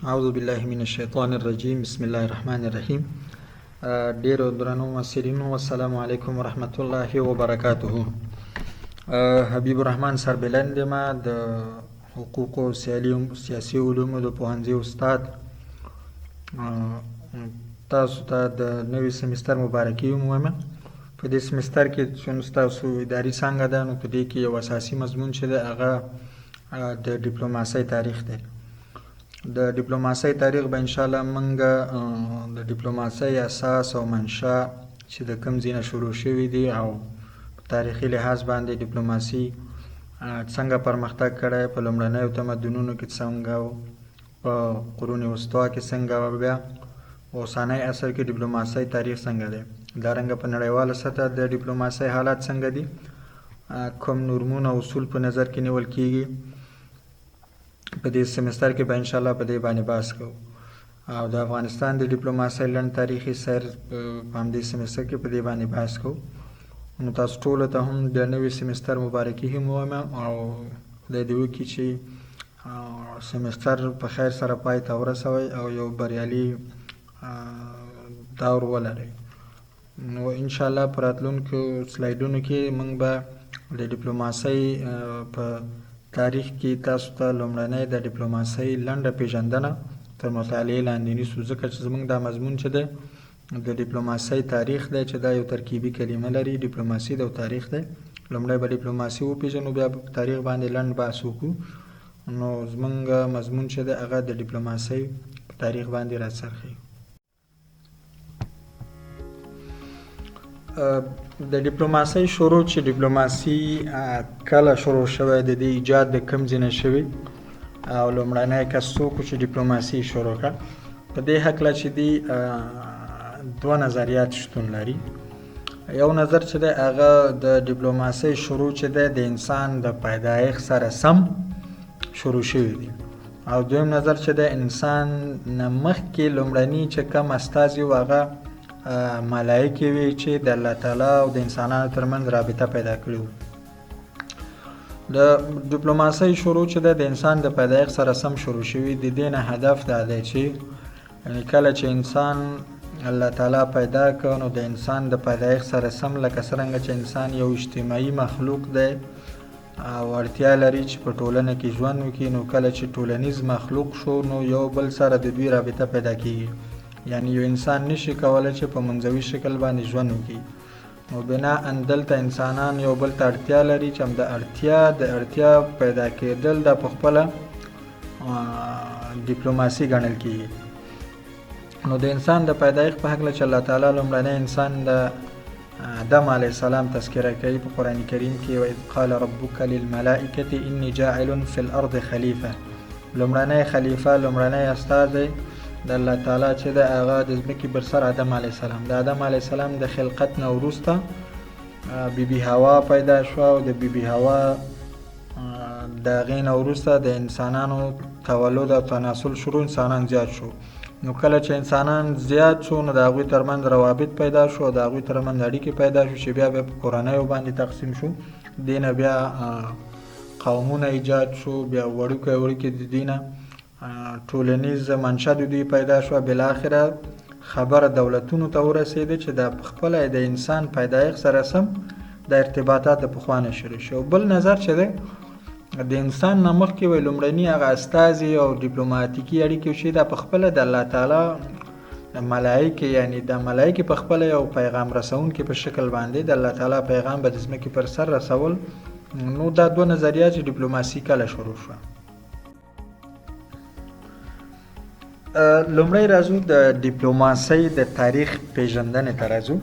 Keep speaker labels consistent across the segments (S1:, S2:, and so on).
S1: اعوذ بالله من الشیطان الرجیم بسم الله الرحمن الرحیم. ډیرو درنو مسیرینو، السلام علیکم ورحمت الله وبرکاته. حبیب الرحمن سربلند ما د حقوق او سیاسي علومو د پوهنځي استاد. تاسو ته د نوي سمستر مبارکي هم وایم. په دې سمستر کې چې ستاسو اداري څانګه ده، نو په دې کې یو اساسي مضمون چې دی هغه د ډیپلوماسۍ تاریخ دی. د ډیپلوماسۍ تاریخ به انشاءالله موږ د ډیپلوماسۍ اساس او منشأ چې د کوم ځای نه شروع شوي دي او په تاریخي لحاظ باندې ډیپلوماسي څنګه پرمختګ کړی، په لومړنیو تمدنونو کې څنګه و، په قرون وسطا کې څنګه و، بیا اوسنی عصر کې ډیپلوماسۍ تاریخ څنګه دی، دارنګه په نړیواله سطح د ډیپلوماسۍ حالات څنګه دي، کوم نورمونه او اصول په نظر کې نیول کیږي. په دې سمستر کې به ان شاء الله په دې باندې بحث کوو او د افغانستان د ډیپلوماسۍ لنډ تاریخي سیر په همدې سمستر کې په دې باندې بحث کوو. نو تاسو ټولو ته هم د نوي سمستر مبارکي هم وایم او خدای دې وکړي چې سمستر په خیر سره پای ته ورسوئ او یو بریالي دور ولرئ. نو ان شاء الله په راتلونکو سلایډونو کې موږ به د ډیپلوماسۍ په تاریخ کې تاسو ته لومړنۍ د ډیپلوماسۍ لنډه پیژندنه تر مطالعې لاندې نیسو، ځکه چې زموږ دا مضمون چې دی د ډیپلوماسۍ تاریخ دی، چې دا یو ترکیبي کلمه لري، ډیپلوماسي د تاریخ دی. لومړی به ډیپلوماسي وپیژنو، بیا به په تاریخ باندې لنډ بحث وکړو. نو زموږ مضمون چې دی هغه د ډیپلوماسۍ په تاریخ باندې راڅرخي. د ډیپلوماسۍ شروع چې ډیپلوماسي کله شروع شوه، د دې ایجاد د کوم ځای نه شوی او لومړنی کس څوک چې ډیپلوماسي شروع کړه، په دې هکله چې دی دوه نظریات شتون لري. یو نظر چې دی هغه د ډیپلوماسۍ شروع چې دی د انسان د پیدایښت سره سم شروع شوی دی، او دویم نظر چې د انسان نه مخکې لومړني چې کوم استازي و هغه ملایکې وي چې د الله تعالی او د انسانانو ترمنځ رابطه پیدا کړې وو. د ډیپلوماسۍ شروع چې ده د انسان د پیدایښت سره سم شروع شوي. د دې نه هدف دا دی چې یعنی کله چې انسان الله تعالی پیدا کړ، نو د انسان د پیدایښت سره سم لکه څرنګه چې انسان یو اجتماعي مخلوق دی او اړتیا لري چې په ټولنه کې ژوند وکړي، نو کله چې ټولنیز مخلوق شو نو یو بل سره د دوی رابطه پیدا کیږي. یعنی یو انسان نشي کولی چې په منځوي شکل باندې ژوند وکړي. نو بنا ان دلته انسانان یو بل ته اړتیا لري چې هم د اړتیا پیدا کېدل دا په خپله ډیپلوماسي ګڼل کیږي. نو د انسان د پیدایښت په هکله چې الله تعالی لومړنی انسان د آدم علیه السلام تذکره کوي په قرآن کریم کې، واذ قال ربک للملائکة انی جاعل فی الارض خلیفه. لومړنی خلیفه، لومړنی استازی د الله تعالی چې د هغه د ځمکې پر سر آدم علیه السلام. د آدم علیه السلام د خلقت نه وروسته بی بی هوا پیدا شوه او د بی بی هوا د هغې نه وروسته د انسانانو تولد او تناسل شروع، انسانان زیات شو. نو کله چې انسانان زیات شو نو د هغوی ترمنځ روابط پیدا شو او د هغوی ترمنځ اړیکې پیدا شو چې بیا بیا په کورنیو باندې تقسیم شو. دې نه بیا قومونه ایجاد شو، بیا وړوکی وړوکی د دوی نه ټولنیز منشأ د دوی پیدا شوه. بالاخره خبره دولتونو ته ورسېده چې دا خپله د انسان پیدایښت سره سم د ارتباطات د پخوا نه شروع شو. بل نظر چې دی د انسان نه مخکې وی لومړني هغه استازي او ډیپلوماتیکي اړیکې چې دا په خپله د الله تعالی ملایکې، یعنی د ملایکې په خپله یو پیغام رسونکي په شکل باندې د الله تعالی پیغام به د ځمکې پر سر رسول. نو دا دوه نظریات چې ډیپلوماسي کله شروع شوه. لومړی راځو د ډیپلوماسۍ د تاریخ پیژندنې ته راځو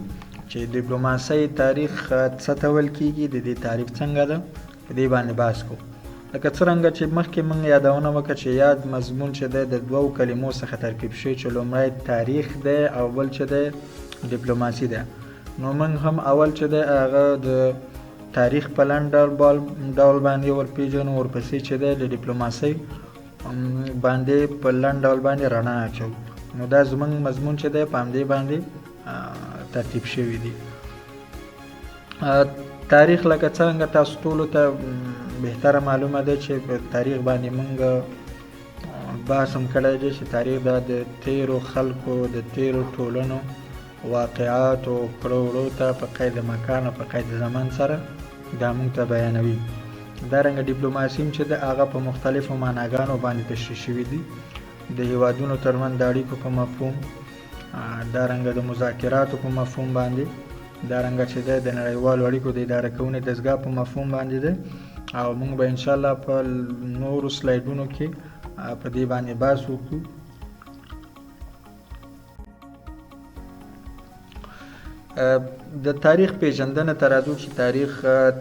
S1: چې ډیپلوماسۍ تاریخ څه ته ویل کیږي، د دې تعریف څنګه ده، په دې باندې بحث کوو. لکه څرنګه چې مخکې موږ یادونه وکړه چې یاد مضمون چې دی د دوو کلمو څخه ترکیب شوی چې لومړی تاریخ دی او بل چې دی ډیپلوماسي ده. نو موږ هم اول چې دی هغه د تاریخ په لنډ ډول باندې ورپېژنو، ورپسې چې دی د ډیپلوماسۍ باندې په لنډ ډول باندې رڼا اچوو. نو دا زمونږ مضمون چې دی په همدې باندې ترتیب شوی دی. تاریخ لکه څنګه تاسو ټولو ته بهتره معلومه ده چې په تاریخ باندې مونږ بحث هم کړی دی چې تاریخ دا د تیرو خلکو د تیرو ټولنو واقعاتو کړو وړو ته په قید مکان او په قید زمان سره دا موږ ته بیانوي. دارنګه ډیپلوماسي هم چې د هغه په مختلفو معناګانو باندې تشریح شوي دي، د هیوادونو ترمنځ د اړیکو په مفهوم، دارنګه د مذاکراتو په مفهوم باندې، دارنګه چې ده د نړیوالو اړیکو د اداره کوونې دستګاه په مفهوم باندې ده. او موږ به انشاءالله په نورو سلایډونو کې په دې باندې بحث وکړو. د تاریخ پیژندنه ته راځو چې تاریخ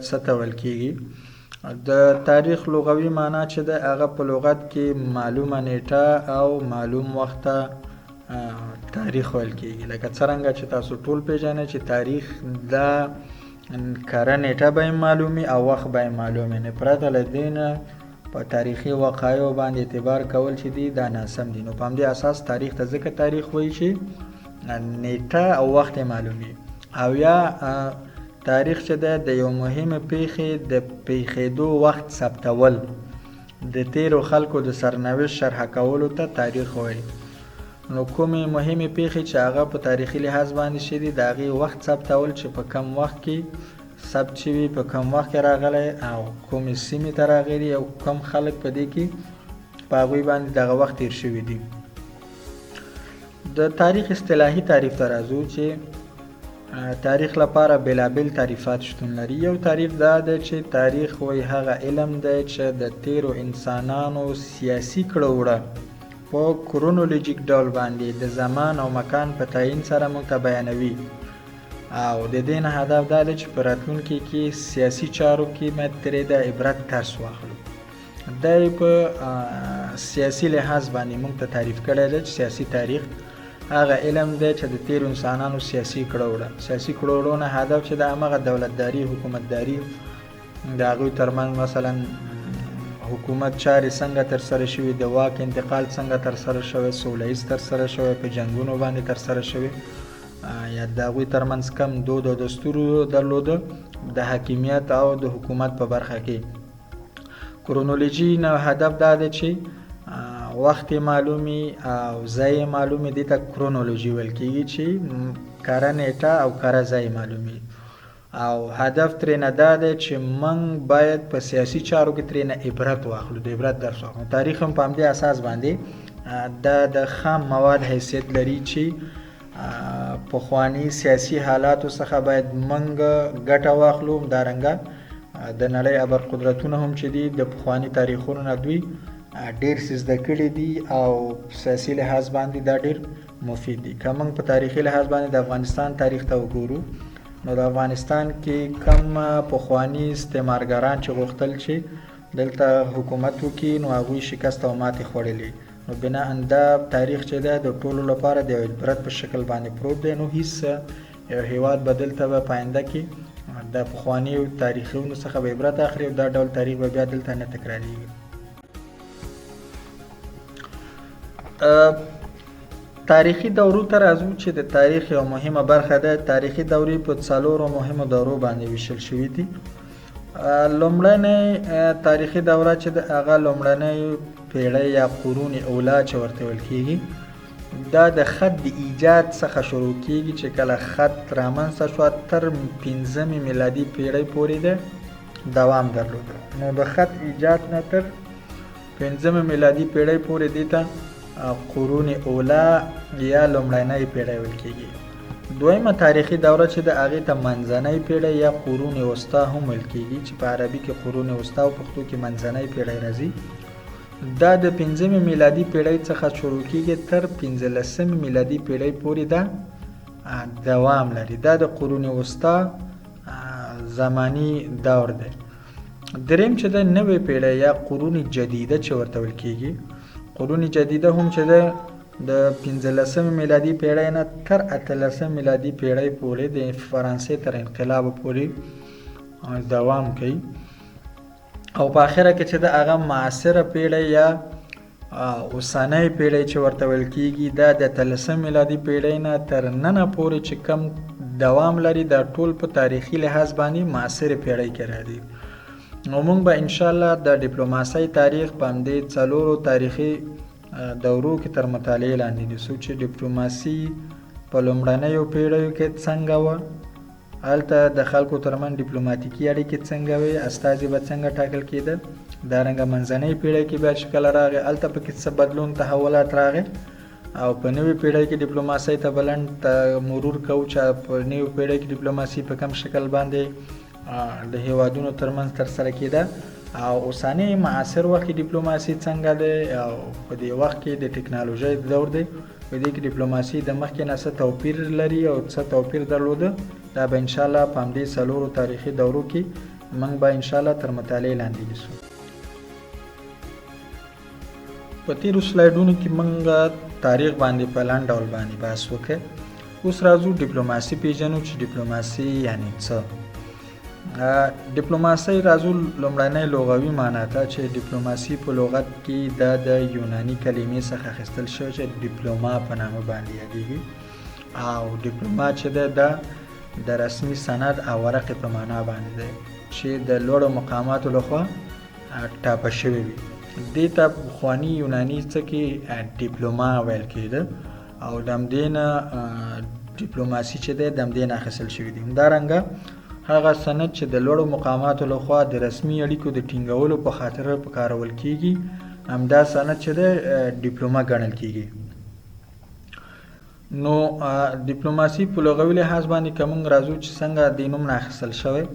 S1: څه ته ویل کیږي. د تاریخ لغوي معنا چې ده هغه په لغت کې معلومه نیټه او معلوم وخت ته تاریخ ویل کیږي. لکه څرنګه چې تاسو ټول پیژنئ چې تاریخ دا کره نیټه به یې معلومي او وخت به یې معلومي، نه پرته له دې نه په تاریخي وقایعو باندې اعتبار کول چې دي دا ناسم دي. نو په همدې اساس تاریخ ته ځکه تاریخ وایي چې نیټه او وخت یې معلومي، او یا تاریخ چې ده د یو مهمې پیښې د پیښېدو وخت ثبتول، د تیرو خلکو د سرنوشت شرح کولو ته تاریخ وایي. نو کومې مهمې پیښې چې هغه په تاریخي لحاظ باندې شوي دي د هغې وخت ثبتول چې په کم وخت کې ثبت شوي، په کم وخت کې راغلی او کومې سیمې ته راغلي او کم خلک په دې کې په هغوی باندې دغه وخت تیر شوي دي. د تاریخ اصطلاحي تعریف ته راځو چې تاریخ لپاره بېلابېل تعریفات شتون لري. یو تعریف دا دی چې تاریخ وایي هغه علم دی چې د تیرو انسانانو سیاسي کړه وړه په کرونولوژیک ډول باندې د زمان او مکان په تعین سره موږ ته بیانوي، او د دې نه هدف دا دی چې په راتلونکي کې سیاسي چارو کې باید ترې د عبرت درس واخلو. دا یې په سیاسي لحاظ باندې موږ ته تعریف کړی دی چې سیاسي تاریخ هغه علم دی چې د تیرو انسانانو سیاسي کړه وړه، سیاسي کړه وړو نه هدف چې د همغه دولتداري، حکومتداري، د هغوی ترمنځ مثلا حکومت چارې څنګه ترسره شوي، د واک انتقال څنګه ترسره شوی، سوله ییز ترسره شوی، په جنګونو باندې ترسره شوی، یا د هغوی ترمنځ کم دود او دستور درلوده د حاکمیت او د حکومت په برخه کې. کرونولوژي نه هدف دا دی چې وخت یې معلومي او ځای یې معلومي، دې ته کرونولوژي ویل کېږي چې کره نیټه او کره ځای معلومي، او هدف ترېنه دا دی چې موږ باید په سیاسي چارو کې ترېنه عبرت واخلو، د عبرت درس واخلو. تاریخ هم په همدې اساس باندې دا د خام مواد حیثیت لري چې پخواني سیاسي حالاتو څخه باید موږ ګټه واخلو. همدارنګه د نړۍ ابر قدرتونه هم چې دي د پخواني تاریخونو نه دوی ډېر څه زده کړي دي او سیاسي لحاظ باندې دا ډېر مفید دي. که موږ په تاریخي لحاظ باندې د افغانستان تاریخ ته وګورو نو د افغانستان کې کم پخواني استعمارګران چې غوښتل چې دلته حکومت وکړي نو هغوی شکست او ماتې خوړلې. نو بناء دا تاریخ چې ده د ټولو لپاره د عبرت په شکل باندې پروت دی. نو هیڅ یو هیواد به دلته به په آینده کې د پخوانیو تاریخونو څخه به عبرت اخلي او دا ډول تاریخ به بیا دلته نه تکراریږي. تاریخي دورو ته راځو چې د تاریخ یو مهمه برخه ده. تاریخي دورې په څلورو مهمو دورو باندې ویشل شوي دي. لومړنۍ تاریخي دوره چې د هغه لومړنۍ پیړۍ یا قرون اولا چې ورته ویل کیږي، دا د خط د ایجاد څخه شروع کیږي چې کله خط رامنځته شو تر پنځمې میلادي پیړۍ پورې ده دوام درلود. نو د خط ایجاد نه تر پنځمې میلادي پیړۍ پورې دې ته قرون اولا یا لومړنۍ پیړۍ ویل کیږي. دویمه تاریخي دوره چې د هغې ته منځنۍ پیړۍ یا قرون وسطا هم ویل کیږي چې په عربي کې قرون وسطا او پښتو کې منځنۍ پیړۍ راځي، دا د پنځمې میلادي پیړۍ څخه شروع کیږي تر پنځلسمې میلادي پیړۍ پورې دا دوام لري. دا د قرون وسطا زمانی دور دی. دریم چې ده نوې پیړۍ یا قرون جدیده چې ورته ویل کیږي، قرون جدیده هم چې ده د پنځلسمې میلادي پیړۍ نه تر اتلسمې میلادي پیړۍ پورې د فرانسې تر انقلاب پورې دوام کوي. او په اخره کې چې د هغه معاصره پیړۍ یا اوسنۍ پیړۍ چې ورته ویل کیږي، دا د اتلسمې میلادي پیړۍ نه تر ننه پورې چې کم دوام لري دا ټول په تاریخي لحاظ باندې معاصرې پیړۍ کې راځي. نو موږ به انشاءالله د ډیپلوماسۍ تاریخ په همدې څلورو تاریخي دورو کې تر مطالعې لاندې نیسو چې ډیپلوماسي په لومړنیو پیړیو کې څنګه وه، هلته د خلکو ترمنځ ډیپلوماتیکي اړیکې څنګه وې، استازي به څنګه ټاکل کېده. دارنګه منځنۍ پیړۍ کې بیا چې کله راغی هلته پکې څه بدلون تحولات راغی، او په نوې پیړۍ کې ډیپلوماسۍ ته به لنډ مرور کوو چې په نوې پیړۍ کې ډیپلوماسي په کوم شکل باندې د هیوادونو ترمنځ ترسره کېده، او اوسنی معاصر وخت کې ډیپلوماسي څنګه ده، او په دې وخت کې د ټکنالوژۍ دور دی، په دې کې ډیپلوماسي د مخکې نه څه توپیر لري او څه توپیر درلوده. دا به انشاءالله په همدې څلورو تاریخي دورو کې موږ به انشاءالله تر مطالعې لاندې نیسو. په تیرو سلایډونو کې موږ تاریخ باندې په لنډ ډول باندې بحث وکړ. اوس راځو ډیپلوماسي پیژنو چې ډیپلوماسي یعنی څه. ډیپلوماسي راځو لومړنۍ لغوي معنا ته چې ډیپلوماسي په لغت کې دا د یوناني کلمې څخه اخیستل شوی چې ډیپلوما په نامه باندې یادېږي، او ډیپلوما چې ده دا د رسمي سند او ورقې په معنا باندې دی چې د لوړو مقاماتو لخوا ټاپه شوې وي. دې ته پخواني یوناني څه کې ډیپلوما ویل کېده، او د همدې نه ډیپلوماسي چې دی د همدې نه اخیستل شوي دي. همدارنګه هغه سند چې د لوړو مقاماتو لخوا د رسمي اړیکو د ټینګولو په خاطر په کارول کیږي، همدا سند چې دی ډیپلوما ګڼل کیږي. نو ډیپلوماسي په لغوي لحاظ باندې که موږ راځو چې څنګه د نوم نه اخیستل شوی،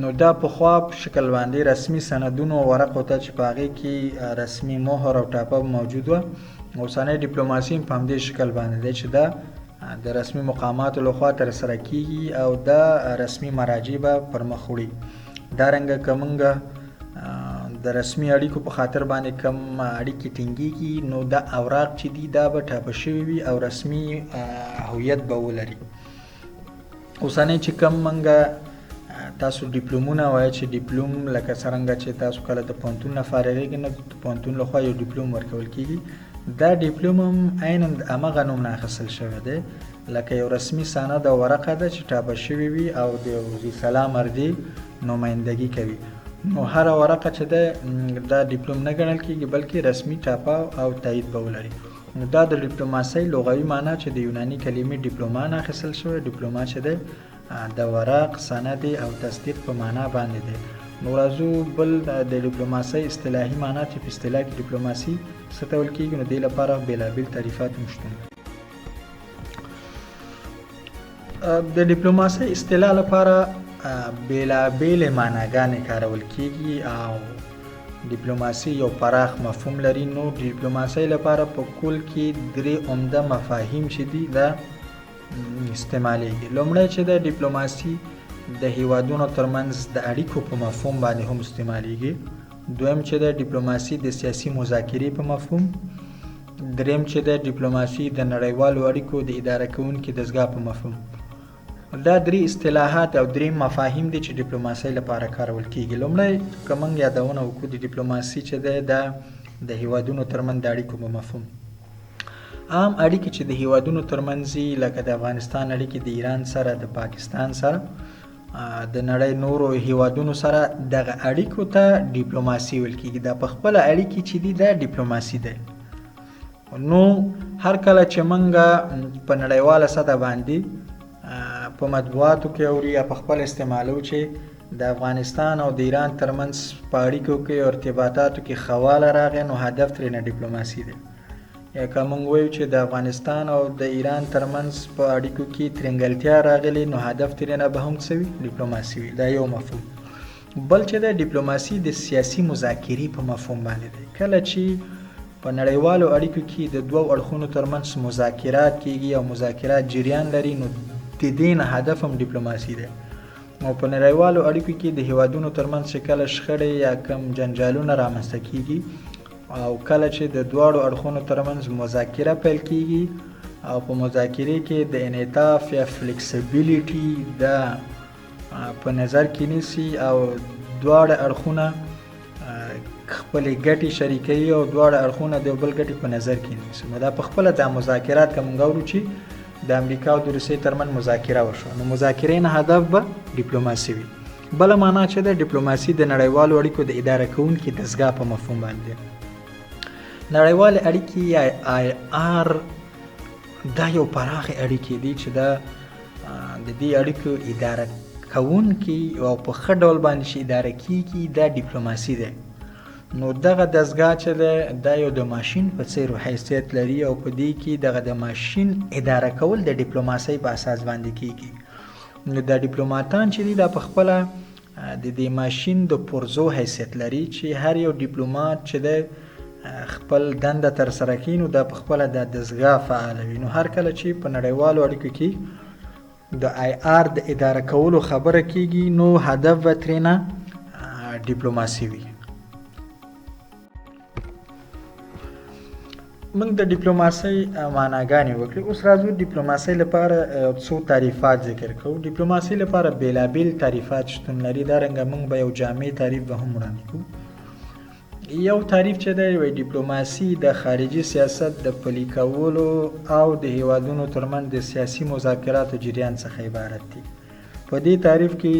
S1: نو دا پخوا په شکل باندې رسمي سندونو او ورقو ته چې په هغې کې رسمي مهر او ټاپه موجود وه، اوسنۍ ډیپلوماسي هم په همدې شکل باندې دی چې دا د رسمي مقاماتو لخوا ترسره کیږي او دا رسمي مراجع به پر مخ وړي. دارنګه که موږ د رسمي اړیکو په خاطر باندې کوم اړیکې ټینګیږي، نو دا اوراق چې دي دا به ټاپه شوي وي او رسمي هویت به ولري. اوسنۍ چې کوم موږ تاسو ډیپلومونه وایي چې ډیپلوم لکه څرنګه چې تاسو کله د پوهنتون نه فارغېږئ نو د پوهنتون لخوا یو ډیپلوم ورکول کیږي، دا ډیپلوم هم عینا د همغه نوم نه اخیستل شوی دی، لکه یو رسمي سند او ورقه ده چې ټاپه شوې وي او د یو ذي صلاح مردې نمایندګي کوي. نو هره ورقه چې ده دا ډیپلوم نه ګڼل کیږي بلکې رسمي ټاپه او تایید به ولري. نو دا د ډیپلوماسۍ لغوي معنا چې د یوناني کلمې ډیپلوما نه اخیستل شوی، ډیپلوما چې دی د ورق، سند او تصدیق په معنا باندې دی. نو راځو بل د ډیپلوماسۍ اصطلاحي معنا چې په اصطلاح کې ډیپلوماسي څه ته ویل کیږي، نو دې لپاره بېلابېل تعریفات هم شتون لري. د ډیپلوماسۍ اصطلاح لپاره بېلابېلې معناګانې کارول کیږي او ډیپلوماسي یو پراخ مفهوم لري. نو ډیپلوماسۍ لپاره په کل کې درې عمده مفاهیم چې دي دا استعمالیږي. لومړی چې د ډیپلوماسي د هیوادونو ترمنځ د اړیکو په مفهوم باندې هم استعمالیږي. دویم چې د ډیپلوماسي د سیاسي مذاکرې په مفهوم، دریم چې د ډیپلوماسي د نړیوالو اړیکو د اداره کوونکي دستګاه په مفهوم. دا درې اصطلاحات او درې مفاهیم دي چې ډیپلوماسۍ لپاره کارول کیږي. لومړی که موږ یادونه وکړو د ډیپلوماسي چې دی دا د هیوادونو ترمنځ د اړیکو په مفهوم، عام اړیکې چې د هیوادونو ترمنځ دي لکه د افغانستان اړیکې د ایران سره، د پاکستان سره، د نړۍ نورو هیوادونو سره، دغه اړیکو ته ډیپلوماسي ویل کیږي. دا په خپله اړیکې چې دي دا ډیپلوماسي ده. نو هر کله چې موږ په نړیواله سطح باندې په مطبوعاتو کې اوري یا په خپل استعمالو چې د افغانستان او د ایران ترمنځ په اړیکو کې او ارتباطاتو کې خواله راغی، نو هدف ترېنه ډیپلوماسي ده. یا که موږ وایو چې د افغانستان او د ایران ترمنځ په اړیکو کې ترنګلتیا راغلې، نو هدف ترېنه به هم څه وي؟ ډیپلوماسي وي. دا یو مفهوم. بل چې د ډیپلوماسي د سیاسي مذاکرې په مفهوم باندې دی. کله چې په نړیوالو اړیکو کې د دوو اړخونو ترمنځ مذاکرات کیږي او مذاکرات جریان لري، نو د دې نه هدف هم ډیپلوماسي دی. او په نړیوالو اړیکو کې د هیوادونو ترمنځ چې کله شخړې یا کم جنجالونه رامنځته کیږي او کله چې د دواړو اړخونو ترمنځ مذاکره پیل کیږي او په مذاکرې کې د انعطاف یا فلیکسیبیلیټي د په نظر کې نیسي او دواړه اړخونه خپلې ګټې شریکوي او دواړه اړخونه د یو بل ګټې په نظر کې نیسي، نو دا په خپله دا مذاکرات که موږ اورو چې د امریکا او د روسیې ترمنځ مذاکره وشوه، نو مذاکرې نه هدف به ډیپلوماسي وي. بله معنا چې ده ډیپلوماسي د نړیوالو اړیکو د اداره کوونکي دستګاه په مفهوم باندې. نړیوالې اړیکې یا آی آر دا یو پراخې اړیکې دي چې دا د دې اړیکو اداره کوونکي او په ښه ډول باندې چې اداره کیږي دا ډیپلوماسي ده. نو دغه دستګاه چې ده دا یو د ماشین په څیر حیثیت لري او په دې کې دغه د ماشین اداره کول د ډیپلوماسۍ په اساس باندې کیږي. نو دا ډیپلوماتان چې دي دا په خپله د دې ماشین د پرزو حیثیت لري چې هر یو ډیپلومات چې دی خپل دنده تر سره کوي نو دا په خپله دا دستګاه فعالوي. نو هر کله چې په نړیوالو اړیکو کې د آی آر د اداره کولو خبره کیږي نو هدف به ترېنه ډیپلوماسي وي. موږ د ډیپلوماسۍ معناګانې وکړې، اوس راځو ډیپلوماسۍ لپاره څو تعریفات ذکر کوو. ډیپلوماسۍ لپاره بېلابېل تعریفات شتون لري، دا رنګه موږ به یو جامع تعریف به هم وړاندې کوو. یو تعریف چې دی وایي ډیپلوماسي د خارجي سیاست د پلي کولو او د هیوادونو ترمنځ د سیاسي مذاکراتو جریان څخه عبارت دي. په دې تعریف کې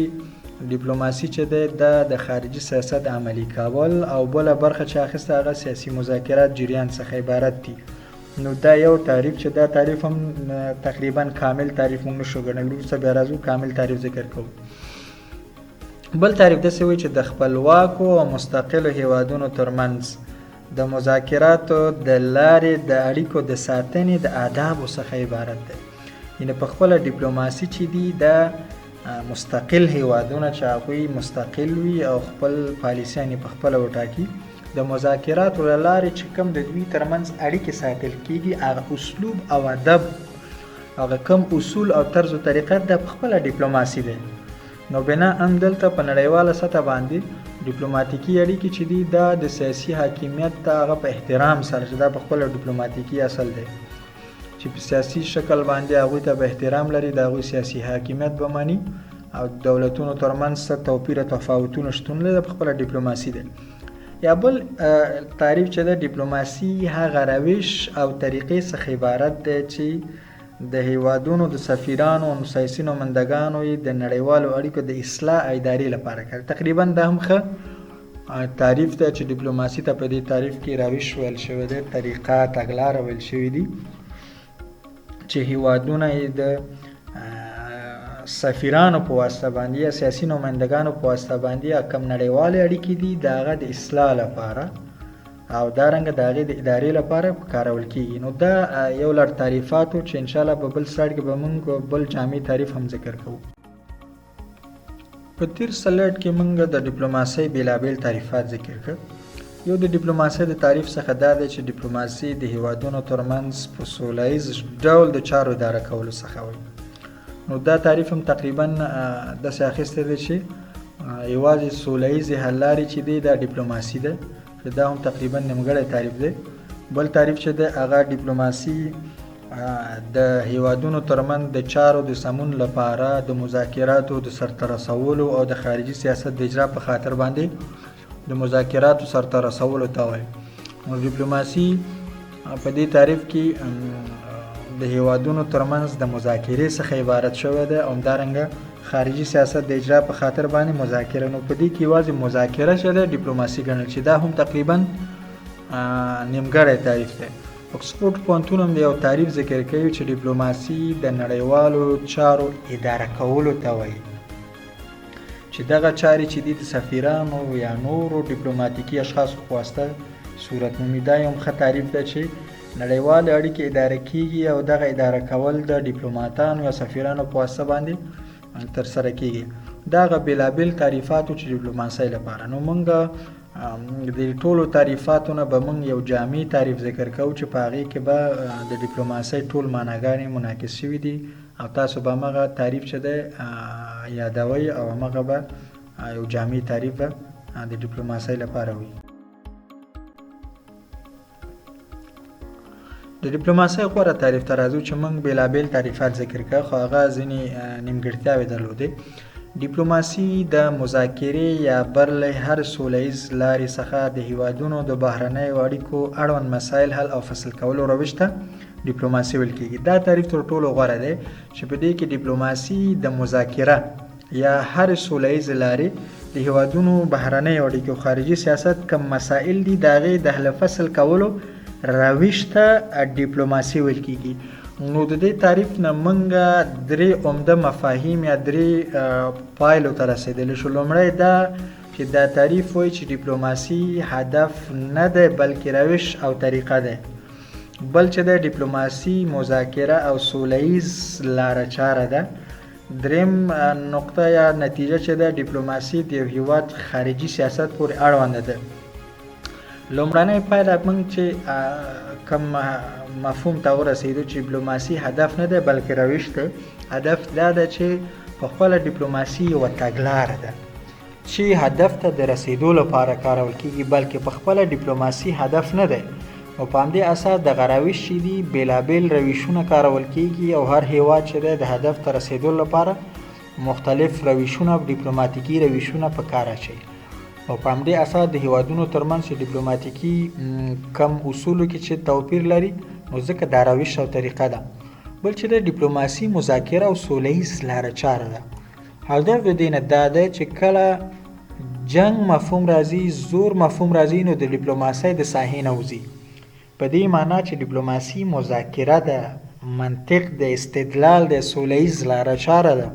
S1: ډیپلوماسي چې دی دا د خارجي سیاست عملي کول او بله برخه چې اخیسته هغه سیاسي مذاکرات جریان څخه عبارت دي. نو دا یو تعریف چې دا تعریف هم تقریبا کامل تعریف موږ نشو ګڼلی، وروسته بیا راځو کامل تعریف ذکر کوو. بل تعریف داسې وایي چې د خپلواکو او مستقلو هیوادونو ترمنځ د مذاکراتو د لارې د اړیکو د ساتنې د آدابو څخه عبارت دی. یعنی په خپله ډیپلوماسي چې دي دا مستقل هیوادونه چې هغوی مستقل وي او خپل پالیسیانې په خپله وټاکي، د مذاکراتو له لارې چې کوم د دوی ترمنځ اړیکې ساتل کیږي هغه اسلوب او ادب، هغه کوم اصول او طرز و طریقه دا په خپله ډیپلوماسي دی. نو بنا ان دلته په نړیواله سطح باندې ډیپلوماتیکي اړیکې چې دي دا د سیاسي حاکمیت ته هغه په احترام سره چې دا په خپله ډیپلوماتیکي اصل دی چې په سیاسي شکل باندې هغوی ته به احترام لري، د هغوی سیاسي حاکمیت به مني او دولتونو ترمنځ څه توپیر او تفاوتونه شتون لري، دا په خپله ډیپلوماسي ده. یا بل تعریف چې ده ډیپلوماسي هغه روش او طریقې څخه عبارت دی چې د هیوادونو د سفیرانو او سیاسي نمایندګانو یې د نړیوالو اړیکو د اصلاح او ادارې لپاره کوي. تقریبا دا هم ښه تعریف دی چې ډیپلوماسي ته په دې تعریف کې روش ویل شوی دی، طریقه تګلاره ویل شوی دی چې هیوادونه یې د سفیرانو په واسطه باندې یا سیاسي نمایندګانو په واسطه باندې یا کم نړیوالې اړیکې دي د هغه د اصلاح لپاره او دا رنګه د هغې د ادارې لپاره په کارول کیږي. نو دا یو لړ تعریفاتو چې انشاءالله په بل سلایډ کې به موږ بل جامع تعریف هم ذکر کوو. په تیر سلایډ کې موږ د ډیپلوماسۍ بېلابېل تعریفات ذکر کړ. یو د ډیپلوماسۍ د تعریف څخه دا دی چې ډیپلوماسي د هیوادونو ترمنځ په سوله ییز ډول د چارو اداره کولو څخه وایي. نو دا تعریف هم تقریبا داسې اخیستی دی چې یوازې سوله ییزې حل لارې چې دی دا ډیپلوماسي ده، چې دا هم تقریبا نیمګړی تعریف دی. بل تعریف چې دی هغه ډیپلوماسي د هیوادونو ترمنځ د چارو د سمون لپاره د مذاکراتو د سرته رسولو او د خارجي سیاست د اجرا په خاطر باندې د مذاکراتو سرته رسولو ته وایي. نو ډیپلوماسي په دې تعریف کې د هیوادونو ترمنځ د مذاکرې څخه عبارت شوی دی او همدارنګه خارجي سیاست د اجرا په خاطر باندې مذاکره. نو په دې کې یوازې مذاکره چې ده ډیپلوماسي ګڼل چې دا هم تقریبا نیمګړی تعریف دی. اکسفورډ پوهنتون هم یو تعریف ذکر کوي چې ډیپلوماسي د نړیوالو چارو اداره کولو ته وایي چې دغه چارې چې دي د سفیرانو یا نورو ډیپلوماتیکي اشخاصو په واسطه صورت مومي. دا یو ښه تعریف ده چې نړیوالې اړیکې اداره کیږي او دغه اداره کول د ډیپلوماتانو یا سفیرانو په واسطه باندې ترسره کیږي. دا هغه بېلابېل تعریفاتو چې ډیپلوماسۍ لپاره. نو موږ د ټولو تعریفاتو نه به موږ یو جامع تعریف ذکر کوو چې په هغې کې به د ډیپلوماسۍ ټول معناګانې منعکس شوي دي او تاسو به همغه تعریف چې دی یادوئ او همغه به یو جامع تعریف به د ډیپلوماسۍ لپاره وي. د ډیپلوماسۍ غوره تعریف ته راځو چې موږ بېلابېل تعریفات ذکر کړه خو هغه ځینې نیمګړتیاوې درلودې. ډیپلوماسي د مذاکرې یا بر له هر سوله ییز لارې څخه د هیوادونو د بهرنیو اړیکو اړوند مسایل حل او فصل کولو روش ته ډیپلوماسي ویل کیږي. دا تعریف تر ټولو غوره دی چې په دې کې ډیپلوماسي د مذاکره یا هرې سوله ییزې لارې د هیوادونو بهرنیو اړیکو خارجي سیاست کوم مسایل دي د هغې د حل فصل کولو روش ته ډیپلوماسي ویل کیږي. نو د دې تعریف نه مونږ درې عمده مفاهیم یا درې پایلو ته رسېدلی شو. لومړی دا چې دا تعریف وایي چې ډیپلوماسي هدف نه دی بلکې روش او طریقه ده. بل چې د ډیپلوماسي مذاکره او سوله ییز لاره چاره ده. دریم نقطه یا نتیجه چې ده، ډیپلوماسي د یو هیواد خارجي سیاست پورې اړوند ده. لومړنۍ پایله موږ چې کوم مفهوم ته ورسېدو چې ډیپلوماسي هدف نه دی بلکې روش دی. هدف دا ده چې په خپله ډیپلوماسي یوه تګلاره ده چې هدف ته د رسېدو لپاره کارول کېږي، بلکې په خپله ډیپلوماسي هدف نه دی. نو په همدې اساس دغه روش چې دي بېلابېل روشونه کارول کېږي او هر هیواد چې دی د هدف ته رسېدو لپاره مختلف روشونه او ډیپلوماتیکي روشونه په کار اچوي. او په همدې اساس د هیوادونو ترمنځ چې ډیپلوماتیکي کم اصولو کې چې توپیر لري، نو ځکه دا روش او طریقه ده. بل چې د ډیپلوماسي مذاکره او سوله ییز لاره چاره ده. هدف د دې نه دا دی چې کله جنگ مفهوم راځي، زور مفهوم راځي، نو د ډیپلوماسۍ د ساحې نه وځي. په دې معنا چې ډیپلوماسي مذاکره ده، منطق ده، استدلال ده، سوله ییز لاره چاره ده،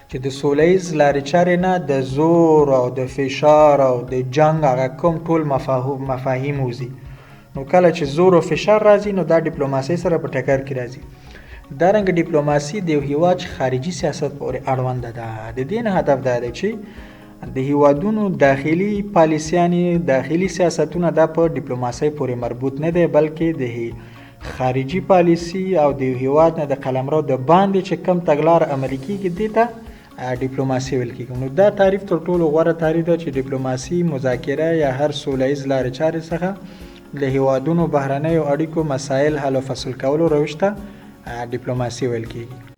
S1: چې د سوله ییز لارې چارې نه د زور او د فشار او د جنگ هغه کوم ټول مفاهیم وځي. نو کله چې زور او فشار راځي نو دا ډیپلوماسي سره په ټکر کې راځي. دارنګه ډیپلوماسي د یو هیواد خارجي سیاست پورې اړوند ده. د دې نه هدف دا دی چې د هیوادونو داخلي پالیسیانې، داخلي سیاستونه دا په ډیپلوماسۍ پورې مربوط نه دی، بلکې د خارجي پالیسي او د هیواد نه د قلمرو د باندې چې کم تګلاره عملي کیږي دې ته ډیپلوماسي ویل کیږي. نو دا تعریف تر ټولو غوره تعریف ده چې ډیپلوماسي مذاکره یا هر سوله ییز لارې چارې څخه د هیوادونو بهرنیو اړیکو مسایل حل و فصل کولو روش ته ډیپلوماسي ویل کیږي.